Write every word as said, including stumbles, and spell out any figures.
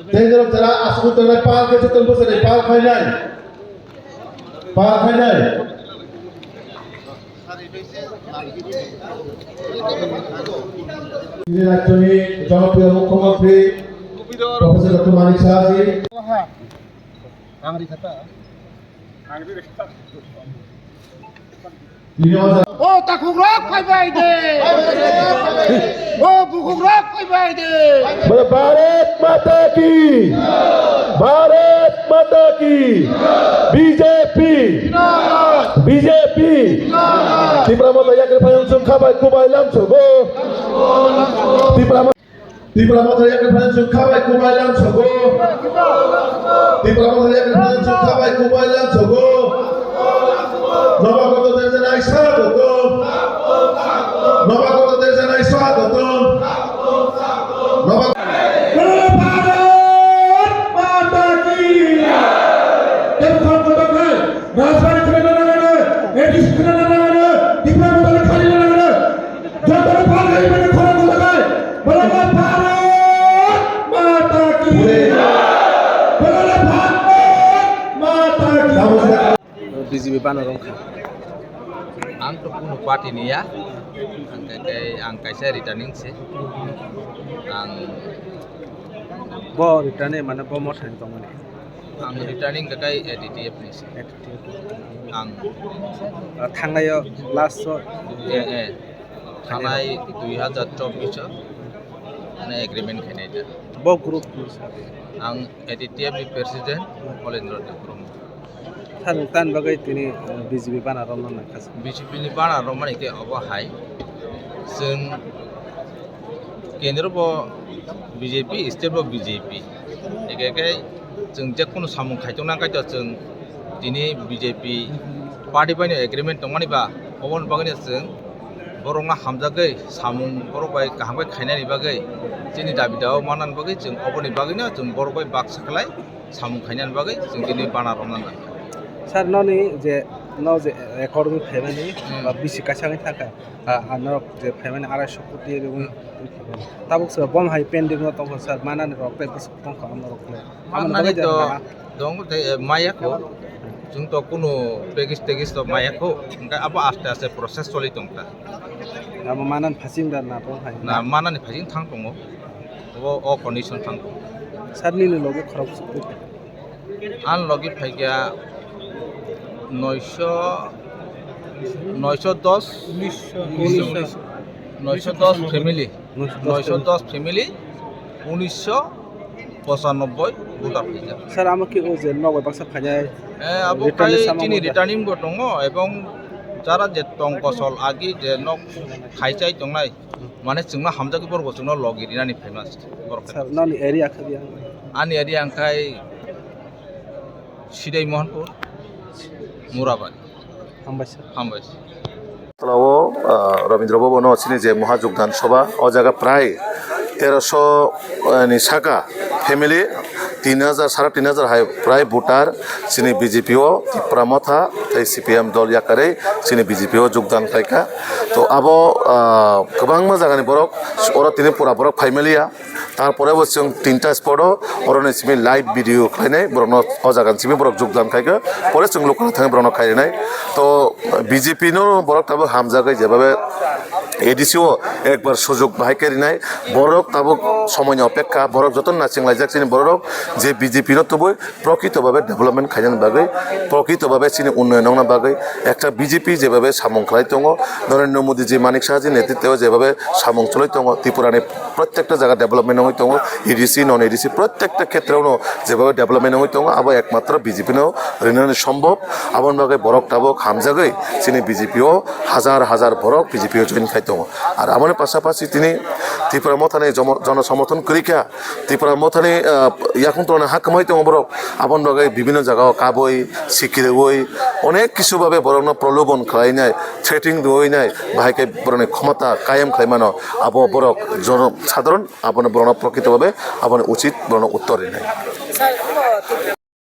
Tei norok jara aswk tongnai pal khe joto bwsari pal khainai. Pal khainai. Chini rajyoni jonopriyo mukhyamantri Professor Doctor Manik Saha ji. Tini o ja- O takhuk rok phai bai de. O bukhuk rok phai bai de. Bole Bharat Mata ki! Bharat Mata ki! B J P! B J P! Tipra Motha yakri phai wng chwng kha bai kubai lam sogo. Tipra Tipra Motha yakni phan chwng kha bai kubai lam sogo. Tipra Motha yakni phan chwng kha bai kubai lam sogo. Nobagoto derjanai swagotom. Nobagoto derjanai swagotom. Noba- Bharat Mata ki! Tebo kham kotor khai, Rajbari khwlai na nangani, A D C khwlai na nangani, Tipra Motha le khali na nangani. Jotono phan khai mani khorang ko jagai. Bolole Bharat Mata ki. Bolole Bharat Mata ki. B J P bana rong kha. Ang to kuno party ni ya. Ang kai, kai, ang kaisa returning se. Ang Bo returning mane bo motha ni tongmani. Ang returning ka kai A D T F ni se. A D T F. Ang Ah, thangnai o last o. Eh, eh. Thanai dui hazar chobbish o. Mane agreement khainai da. Bo group ni sa. Ang A D T F ni president Holendra Debbarma. Thang tan bagwi tini, eh, B J P bana romna nangkha. B J P ni bana romani khe obo hai. Chwng kendro bo B J P, state bo B J P. Eke khe chwng je kunu samung khaitokna kaitor chwng tini B J P party bai no agreement tongmani ba, oboni bagwi no chwng borokno hamjagwi samung borok bai kaham khe khainani bagwi chini dabi dawa manani bagwi chwng oboni bagwi no chwng borok bai baksa khlai samung khainani bagwi chwng tini bana romna nangkha. Sir, noni je, no je record wngwi phaimani, Hmm. ba bisi kaisa wngwi thangkha, ah, ah, norok je phaimani arai sokoti riwi Hmm. wngwi phaimani. Tabuk sir, bom hai pending no tongkha sir, manani rok tei bwswk tongkha amorok le. Amoni Manani bagwi to je, ah, dong tei, eh, maya kho. Chwng to kunu package tegis to maya kho. Hwnkhe abo aste aste process choli tongkha. Abo manani phasing da na bom hai? Na, manani phasing thang tongo. Obo o condition thang tongo. Sir, nini logi khorok swk twi kha? Ang logi phaikha noisho, noisho dos, noisho dos family, noisho dos family, unisho pochanoboi voter phaikha. Sir, amo khe o je nok bai baksa phainai Eh, abo return kai ni samung chini wngkha? Returning bo tongo, ebong jara je tong kosol agi je nok khaichai tongnai, mane chwngno hamjagwi borok bo chwngno logi rinani phaima borok. Sir, noni area khe biyang? Ani area ang khai Sidai Mohanpur, Murabari. Hambai sir. Hambai sir. Tolao, ah, Rabindra Bhavan o chini je Maha Jogdan Sabha, o jaga prai teroso, ah, ni saka family, tin hajar, sare tin hajar hai prai voter chini B J P o, Tipra Motha tei C P M dol yakarwi chini B J P o jogdan khlaikha. To abo, ah, kwbangma jagani borok oro tini pura borok phaimaliya. Tarpore bo chwng tinta spot o oroni simi live video khlainai, borokno o jaga ni simi borok jogdan khaikha, pore chwng lokal thangwi borokno khairinai. To B J P no borok tabuk hamjagwi jebabe A D C o ekbar sujok bahai khe rinai, borok tabuk somoini opekha, borok jotono nachinglaijak chini borok je B J P no tubui, Prokrito bhabe development khainani bagwi, prokrito bhabe chini unnoyon wngna bagwi, ekta B J P jebabe samung khlai tongo, Narendra Modi ji, Manik Saha ji netritwo jebabe samung chwlwi tongo, Tripura ni prottekta jaga development wngwi tongo, A D C, non A D C, prottekta khetreo no jebabe development wngwi tongo, abo ekmatro B J P no rinani sombhob. Aboni bagwi borok tabuk hamjagwi chini B J P o hajar hajar borok B J P o join khai tongo. Ar aboni pasapasi tini Tipra Mothani jomo-, jonosomothon kwrwi kha, Tipra Mothani, ah, yakung tongna ha kwmai tongo borok. Aboni bagwi bibinno jagao kabui, sikirwi, onek kisu babe borokno prolobon khlainai, threatening rwinai, bahai khe borokni khomota kayam khlaimano. Abo borok jono-, sadharon abono borokno prokrito babe aboni uchit borokno uttor rinai.